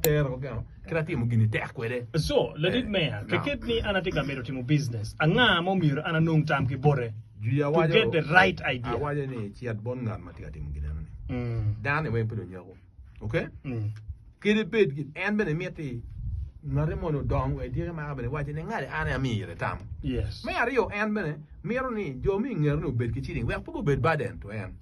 atera ko geno kit atimo gini tek kwede. So, ladit meya, keket ni an atye ka mito timo business, anga ma omyero an anong tam ki bote to get the right idea? Awaco ni cit bot ngat ma tye ka timo gin eno ni. Dano ni weng pe lunyeko. Ok? Kadi bed en bene miti ngati moni odong wek dyeke maka bene iwace ni ngati an aye amiyo ire tam. Me aryo en bene mito ni jo me ingete ni obed ki ciling wek pe gubed burden to en.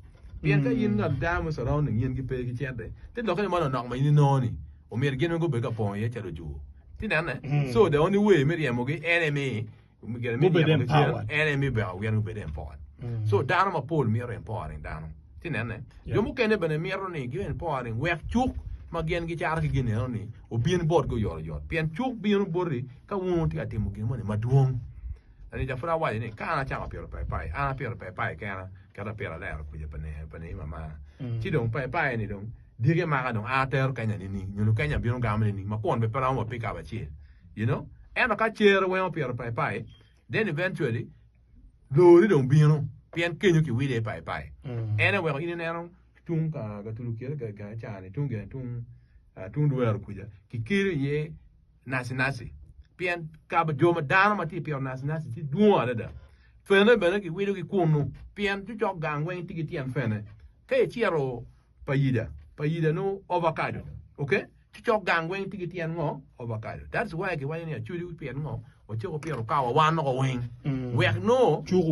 Pien ka in ngat dano me surrounding in gipe ki cente, te lokke ni mo nonok ma in inongo ni omyero gin weng gubed ka pongo iye calo ojur. Ci nene, so the only way me ryemogi en aye me Gubed empowered. En aye me weko gin gubed empowered. So dano mapol mito empowering dano. Ci nene, jo mukene bene mito ni gi empowering wek cuk ma gin gicato ki gin eno ni obin botgi oyotoyot. Pien cuk bino boti ka wun wutye ka timo gin moni madwong. Lanica pud awaco ni ka an acako pito paipai, an apito paipai kena, keto apito alero kuca pa Neema mara. Ci dong paipai ni dong dyegi maka dong an atero Kenya nining? Nyo Lukenya bino gamo nining ma kwon bene pe romo wa pick-up acel? You know? Ento ka cere weng opito paipai, then eventually lori dong bino pien kenyo kiwilo iye paipai. En aye weko in ineno tung ka Gatulu kite ka cani tung gine tung tung Luwero kuca kikelo iye naci naci pien ka jo ma dano ma tye i pito naci naci tye dwong adada fene bene kiwilo ki kunu pien cocok gang weng tye ki tyen fene ka icito payida payida nongo ovacado ok cocok gang weng tye ki tyen ngo ovacado that's why kiwaco ni acholi opit ngo wacako pito kawa wan woko weng wek nongo cuk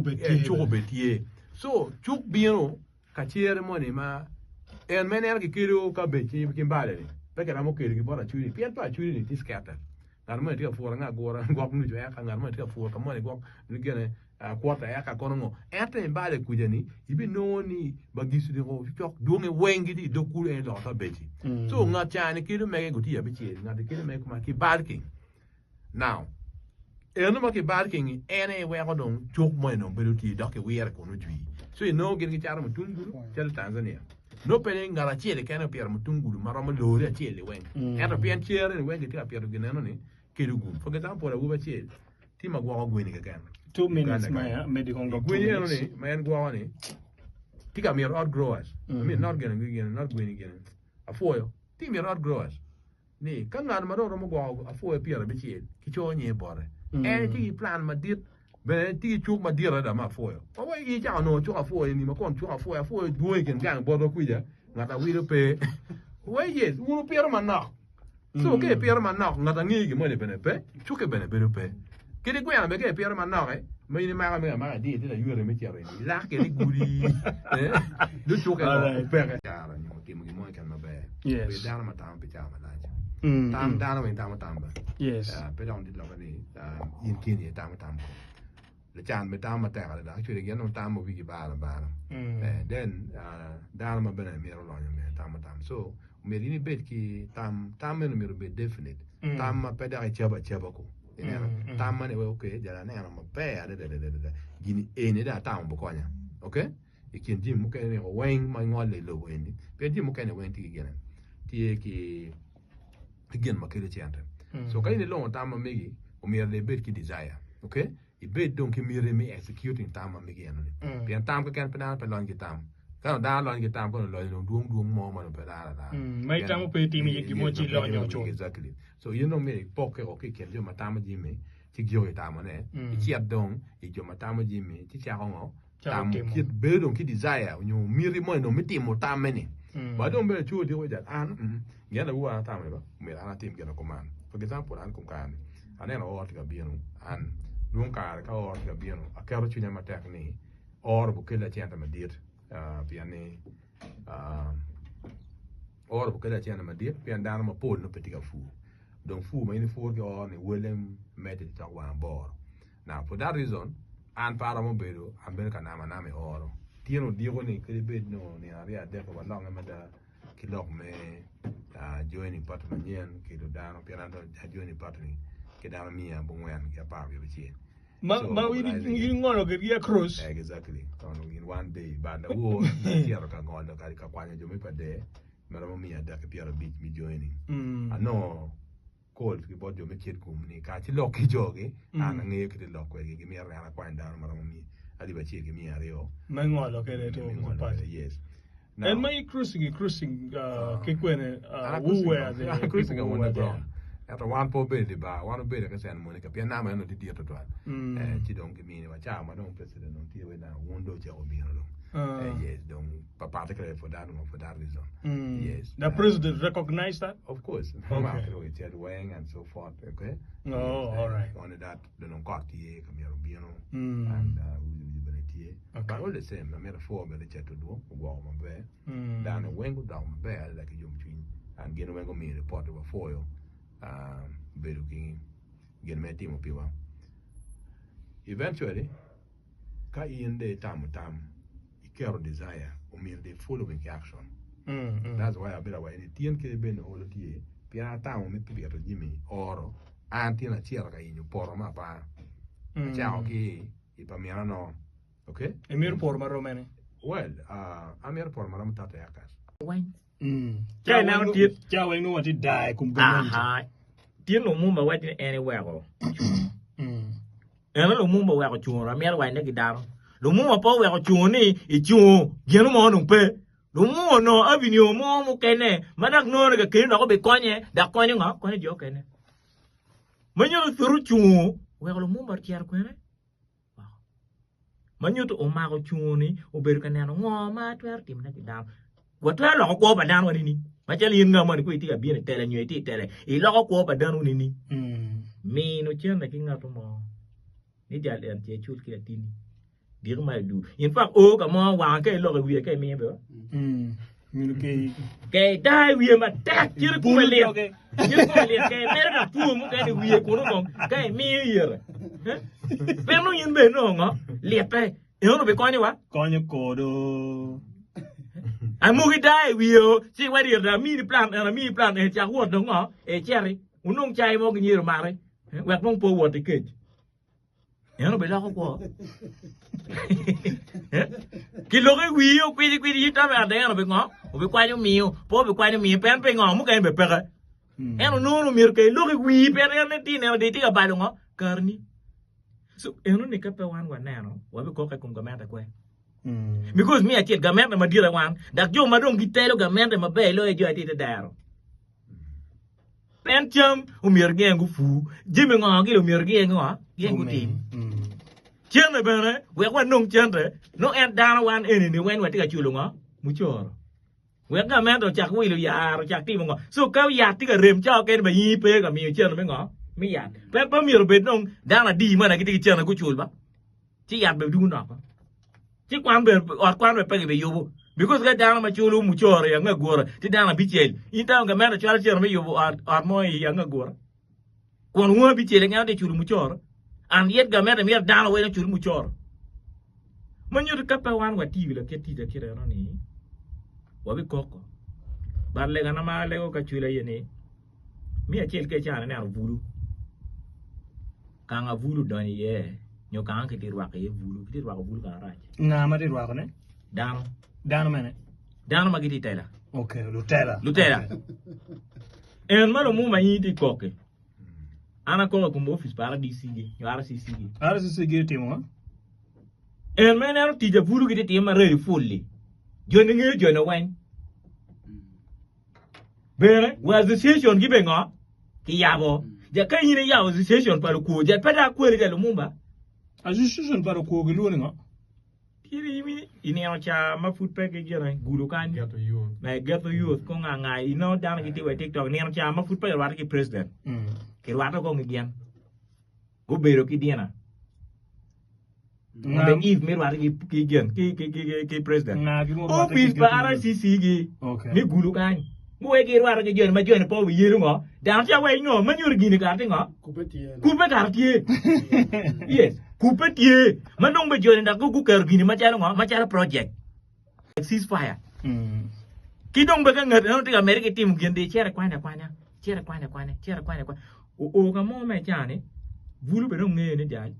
obed tye so cuk bino Ka cere moni ma en ma ineno kikelo kabej ki mbale-ni pe kiromo kelogi bot acwili pien pa acwili-ni tye scattered. Ngat moni tye ka puro anga agura gwok nucu eka, ngat moni tye ka puro ka moni gwok gine kwota eka kono ngo. Ento i mbale kuca-ni ibinongo ni bagici-ni cok dwonge weng gitye i dog kulu en iloko kabej-ci. So ngat ca-ni kelo mege gutiya abicel, ngat-ti kelo mege kuman ki bulking. Now, eno ma ki barking-ngi en aye weko dong cuk moni dong bedo tye dok kiwire kun ojwi. So inongo gin gicato mutungulu calo i Tanzania. Nongo pe ni ngat acel keken opito mutungulu ma romo lori acel-li weng. Ento pien cere-ni weng kitye ka pito gin eno-ni kelo gum. For example, awobi acel tye ma gwoko gweni keken. Two minutes ma medi kong dok two Gweni minutes. eno-ni ma en gwoko-ni tye ka mito ot growers. I mean not gin gin not gweni gin apwoyo. Tye ka mito ot growers. ni ka ngat ma dong romo gwoko apwoyo pyerabicel kicoyo nyinge bote, en tye ki plan madit bene tye ki cuk madit adada me apwoyo. Ma wai in icako nongo cuk apwoyo ni ma kon cuk apwoyo apwoyo dwong i kin gang botwa kwica ngat awilo pe. Wai yes wun wupito manok. So ka ipito manok ngat angeyi gin moni bene pe, cukke bene bedo pe. Kadi gweno bene ka ipito manok ma in imako me amaka idiyo itye laywete me cito ini ilak kede i gudi eh, nongo cukke Alright. peke. Caro nyo timo gin mo keken maber. Yes. Bed dano ma tamo pi cawa malac. Mm, Tam mm. dano weng tamo tam ba. Yes. Ah, pe dong dit lokke ni ah, in keni aye itamo tam ko. Lacan bene tamo matek adada. Actually gin dong tamo wigi baro abara. Mm. Eh, then ah, dano ma bene mito lonyo bene tamo tam. So myero in ibed ki tam, tam meno myero obed definite. Mm. Tam ma pe dok icabo acaba ko. Ineno? Mm, mm. Tam ma ni wek okay, jal aneno maber adada adada adada. Gini eni dong atamo bukonya. Okay? I kin jami mukene ni weng ma ngole i lobo eni, pien jami mukene weng tye ki gine, tye ki ki gin ma kelo cente. So ka in ilongo tam ma megi, omyero dong ibed ki desire. Okay? Ibed dong ki miti me executing tam ma megi eno ni. Pien tam keken pe dano pe lony ki tam. Ka dong dano lony ki tam, ka dong lonyo dong dwong dwong mo ma dong pe laro alara. Ma itamo pe itimo iye gin mo ci ilonyo cut. Exactly. So in dong myero ipokke woko ki i kin jo ma tamo jami ci giko i tamone, icit dong i jo ma tamo jami ci cako ngo? Tamo kit bedo dong ki desire nyo miti moni dong me timo tamme ni. Wa dong bene cur odiko jal an gin awu an atamo ni ba myero an atim gin kuman. For example an kom kare ni aneno oro tye ka bino an dwong kare ka oro tye ka bino aketo cwinya matek ni oro bukella cente madit pien ni Oro bukelo acene madit pien dano mapol nongo pe tye ka pur. Dong pur ma in ipuro ki oro ni wele medde cok wang aboro. Now for that reason an pe aromo bedo abedo ka namo anama i oro. Tin odiko ni kadi bed nongo nino aryo adek walonge mada ki lok me joining party manyen kelo dano pien an dong a joining party ni ki dano miya abongwen ki apar wiye abicel. Ma So ma mobilizing it. ingolo kwedgi across. Exactly. Ono in one day but lawor acito ka ngolo ka ka kwanyo jo me pader ma romo miya adek ki pyerabic me joining. Anongo calls ki bot jo me Kitgum ni ka ci lok ki jogi an angeyo kit lok kwedgi gimito ni an akwany dano ma romo alip acel ki miya aryo Me ngolo kwede to me ngolo party. kwede yes. And ma i cruising i cruising uh, ki kwene uh, who were the cruising people who were there? Ento wan pe obedo i bar, wan obedo ki Santa Monica pien nama eno tye dit tutwal. Mm. Eh, ci dong giminiwa cawa ma dong president dong tye wai naka wun dong ocako bino dong. Ah. Eh, yes, dong pa particularly for that one, for that reason. Mm. Yes. The Uh, president recognized that? Of course. Okay. Okay. Chet weng and so forth. Okay. Oh, Yes, all right. Only that dong kot tye ka myero obino Mm. and uh, wi bene tye. Okay. But all the same, amito apwo bene Chet Odwo ogwoko maber. Mm. Dano weng gudoko maber adada ki yomcwiny and gin weng gumiyo ripot wapwoyo uh, bedo ki gin ma itimo piwa. Eventually, ka in dong itamo tam, iketo desire, omyero dong i following ki action. Mm, mm. That's why abedo awaco ni tyen kadi bed ni olo tye, pien atamo me pito jami oro, an tyen acito ka yenyo poto me apar. Acako ki i pa mina no. Okay? Imito poto ma rom ene? Well, uh, amito poto ma romo 30 acres. Mm. Ka ineno tit. Ca weng nongo watye daa i kom gamente. Aha. Tin Lumumba waco ni en eweko cungo. Mm. Eno Lumumba oweko cungo, amito wacone ki dano. Lumumba pe oweko cungo ni icungo gino mo dong pe. Lumumba onongo avenue mo mukene ma dok nongo ni kakeni dok obikonye dok konyo ngo? Konyo jo okene. Ma nyuto pud ocungo oweko Lumumba ocito kwene woko. Ma nyuto omako cungo-ni obedo ka neno ngo ma atwero timone ki dano. Watwero loko kwo pa dano wa nining? Macalo in nga moni kong itye ka bino i tela nyo itye i tela, iloko kwo pa dano nining? Mino cente ki ngat mo ni jal en ce cul ki latini. Diki ma idu. In fact o ka mo wanga ka iloko i wiye ka imiye bene. Ka ida i wiye matek cito kome lit. Cito kome lit ka imedo dok two mukene i wiye kunu kong ka imiyo ire. Pien nongo in bene nongo ngo litte. Eno bikonyowa? Konyo kodo. Amogi da i wiye o ci iwaco ire amini plan eno amini plan eni cak wot dong ngo iciti wunong cai mo ki nyero omaki wek dong pe owot i kec. En obiloko kwo. Ki loko i wii okwidi kwidi in tame ade en obingo obikwanyo miyo pe obikwanyo miyo pien pingo mukene be peke. En onongo myero ke ilok i wii pien en tye neno de itye ka balo ngo karni. So enoni ka pe wan waneno wabikok i kom gamente kwe. Because me acel gamente madit aye wan dok jo ma dong gitelo gamente maber loyo jo atye i te dero. Pien cam omyero gin gupur, jami ngo gin omyero gin ngo gin gutim. Cente bene wek wanong cente, nongo en dano wan eni ni weng watye ka culo ngo mucoro. Wek gamente ocak wilo yar ocak timo ngo. So ka yat tye ka rem cawa kene ba in ipe ka miyo cente me ngo me yat. Pe pe myero obed dong dano adi ma gitye ki cente gucul ba. Ci yat bene dwogo noko. Ci kwan bene ot kwan bene pe gibiyubo. Because ka dano ma culo mucoro i angagura tye dano abicel, in itamo gamente cwalo cente me yubo ot ot mo i angagura? Kun wun abicel keken tye culo mucoro. And yet gamente mito dano weng ocul mucoro. Ma nyuto ka pe wan watiyo lakit tic akit eno ni wabikoko. But legana ma alego ka cwila aye ni Me acel ka icano ineno bulu, kanga bulu odonyo iye nyo kanga kitye rwako iye bulu, kitye rwako bulu kanga rac. Nga ma tye rwako ne? Dano. Dano mene? Dano ma gitye i tela. Okay, lutela. Lutela. Okay. En ma lumuma in itye koki. An akoko i kom opic pa RDC gi nyo RCC gi. RCC gi timo ngo? En ma ineno tic abulu gitye timo ma ready fully. Joni ngeyo joni weng. Bene wa association gi be ngo? Kiyabo. Ja ka in iyabo association pa lukwo ja pe dok kweli ja Lumumba. Association pa lukwo gilwongo ni ngo? Tye i nino ca ma pud pe ki gine gudo kany. Ghetto youth. Eh, ghetto youth ko nga nga inongo dano gitye wa i TikTok nino ca ma pud pe kirwatte ki president. Kirwatte kong ki gin. Gubedo ki dina. Nga- The eve me rwate ki ki gin ki ki ki ki- ki president. Nga gi mo rwate ki Office pa ghetto youth? RCC gi Okay. mi gulu kany. Guwe gi rwate ki joni ma joni pe obiyelo ngo. Dano tye awai ngo ma nyuto gini kare tye ngo. Kubbe tye. Kubbe kare tye. Yes, kubbe tye. Ma dong be joni dok guketo gini macalo ngo macalo project. Cease fire. Ki dong be ka ngat eno tye ka medde ki timo gin di icito ikwanye akwanya, icito ikwanye akwanya, icito ikwanye akwanya. Oo ka mo ma ica ni bulu bene dong ngeyo ni jal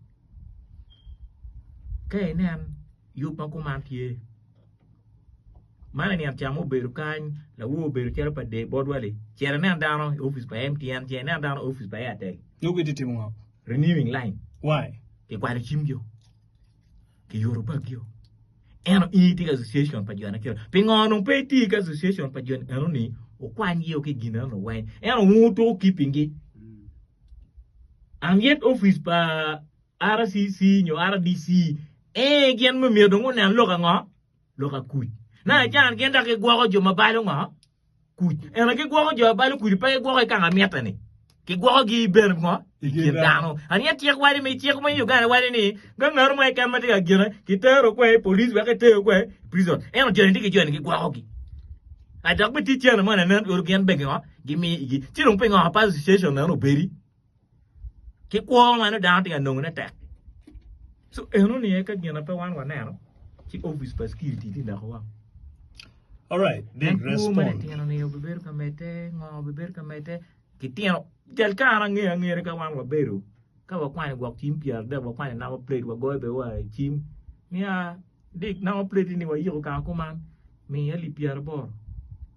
ka inen yub ma kuman tye man i nino ca ma obedo kany lawor obedo calo pa dee botwa li cit inen dano i opic pa MTN cit inen dano i opic pa Airtel. Nongo gitye timo ngo? Renewing line. Why? Kikwalo cimgi o. Kiyuto baggi o. Ento in itye ki association pa jo eno Pingo dong pe iti ki association pa jo eno ni wukwany gi ki i gin eno weng? Ento wun wutuko keeping gi. And yet office pa RCC nyo RDC ee gin me myero dong gunen lok ango? Lok akuc. Na can gin dok gigwoko jo ma balo ngo? Kuc. Ento gigwoko jo ma balo kuc pe gigwoko i kanga mitte ni. Gigwokogi bene ngo? I kin dano. Aniya cik waco ni cik me Uganda waco ni ka ngat mo keken ma tye ka gine kitero kwe i police wek kiter kwe i prison. Ento joni tye ki joni gigwokogi. A dok bene tye cene mo nen oro gin bene ngo gimiyo igi. Ci dong pingo pa association meno obedi ki kwo ma nongo dano tye ka nongone tek. So eno ni aye ka gin ma pe wan waneno ci office pa security tye nekowa. All right, En big kwo ma respond. litino ni obibedo ka medde, ngo obibedo ka medde, kitino cal ka an angeyo angera ka wan wabedo ka wakwanyo gwok cim 30 wakwanyo number plate wagoyo bene wa i cim niya dik number plate ni wayiko kanga kuman miya alip 80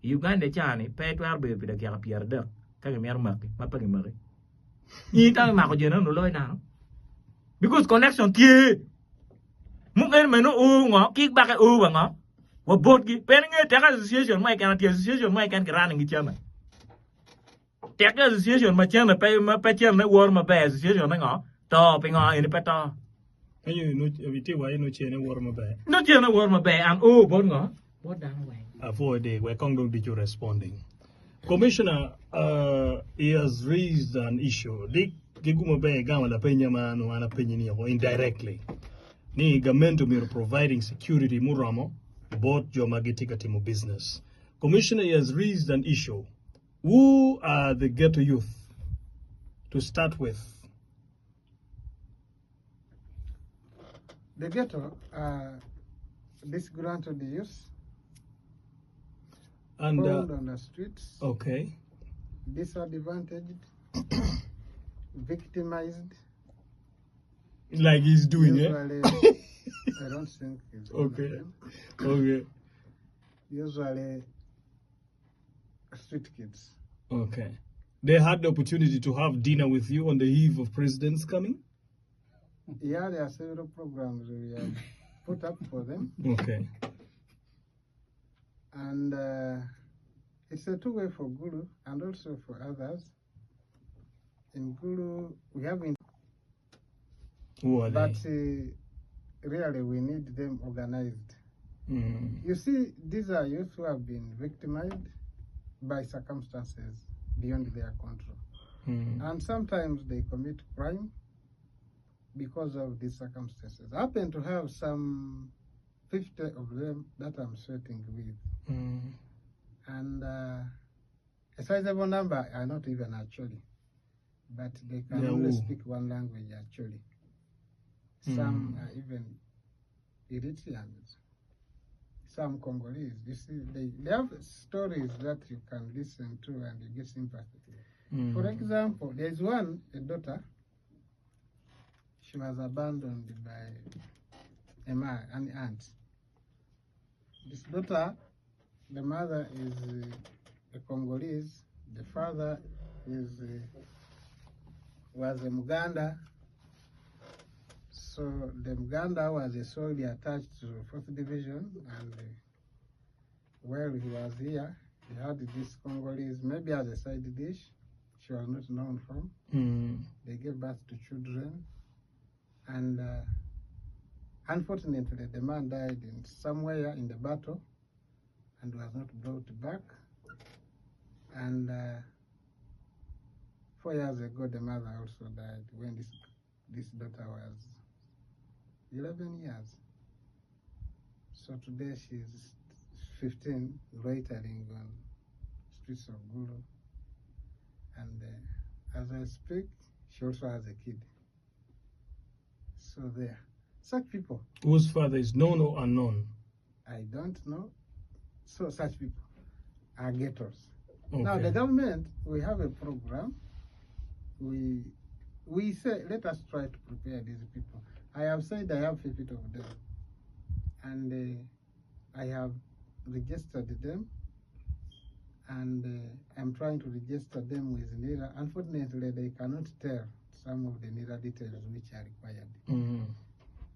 i Uganda i caa ni pe itwero bedo pi dakika 30 ka gimito maki ma pe gimaki in itamo mako joni eno loyo nano because connection tye mukene meno o ngo ki bake o wa ngo wa botgi pe ni nge tek association mo keken tye association mo keken ki running gi cene tek ki association ma cene pe ma pe cene woro maber association me ngo to pingo eni pe to Enyo no itye wa ino cene woro maber. no cene woro maber an o bot ngo bot dano weng Avoid it. We're going to responding. Commissioner, uh, he has raised an issue. Dik gigumo be gamo la penya ma no ana penyi ni oko indirectly. Ni government omyero providing security muromo bot jo ma gitye ka timo business. Commissioner he has raised an issue. Who are the ghetto youth to start with? The ghetto are disgruntled youth And uh, found on the streets, okay. disadvantaged, victimized. Like he's doing it. Usually, I don't think he's one of Okay. them. Okay. Usually, street kids. Okay. They had the opportunity to have dinner with you on the eve of president's coming? Yeah, there are several programs we have put up for them, Okay. and uh, it's a two-way for Gulu and also for others. In Gulu, we have, in, Who are but they? really we need them organized. Mm. You see, these are youth who have been victimized by circumstances beyond their control. Mm. And sometimes they commit crime because of these circumstances. I happen to have some 50 of them that I'm sweating with. Mm. And uh, a sizable number are not even actually, but they can They are only who? speak one language actually. Some are even Eritreans, some Congolese. You see, they, they have stories that you can listen to and you get sympathy. Mm. For example, there's one, a daughter, she was abandoned by a man, an aunt. This daughter, the mother is a Congolese, the father is was a Muganda. So the Muganda was a soldier attached to 4th Division, and while he was here, he had this Congolese, maybe as a side dish, she was not known from. Mm. They gave birth to children, and uh, unfortunately, the man died in somewhere in the battle and was not brought back. And 4 years ago, the mother also died when this this daughter was 11 years. So today she's 15, loitering on streets of Gulu. And as I speak, she also has a kid. So there, such people, Whose father is known or unknown? I don't know. So such people are ghettos. Okay. Now the government, we have a program. We we say let us try to prepare these people. I have said I have 50 of them, and I have registered them, and I'm trying to register them with NIRA. Unfortunately, they cannot tell some of the NIRA details which are required. Mm.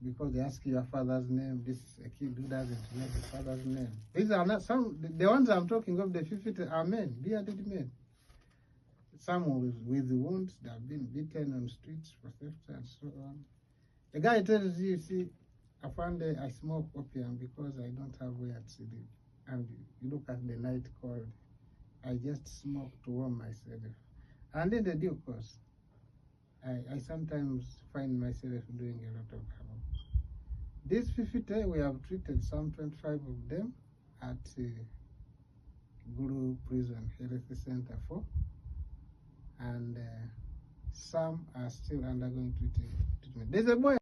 Because they ask your father's name, this is a kid who doesn't know the father's name. These are not some, the ones I'm talking of, the 50 are men, bearded men. Some with, with wounds, they have been beaten on streets for theft and so on. The guy tells you, see, Afande, I smoke opium because I don't have where to sleep. And you look at the night cold. I just smoke to warm myself. And in the due course, I, I sometimes find myself doing a lot of havoc. These 50, we have treated some 25 of them at uh, Gulu Prison Health Center 4, and uh, some are still undergoing treatment. There's a boy.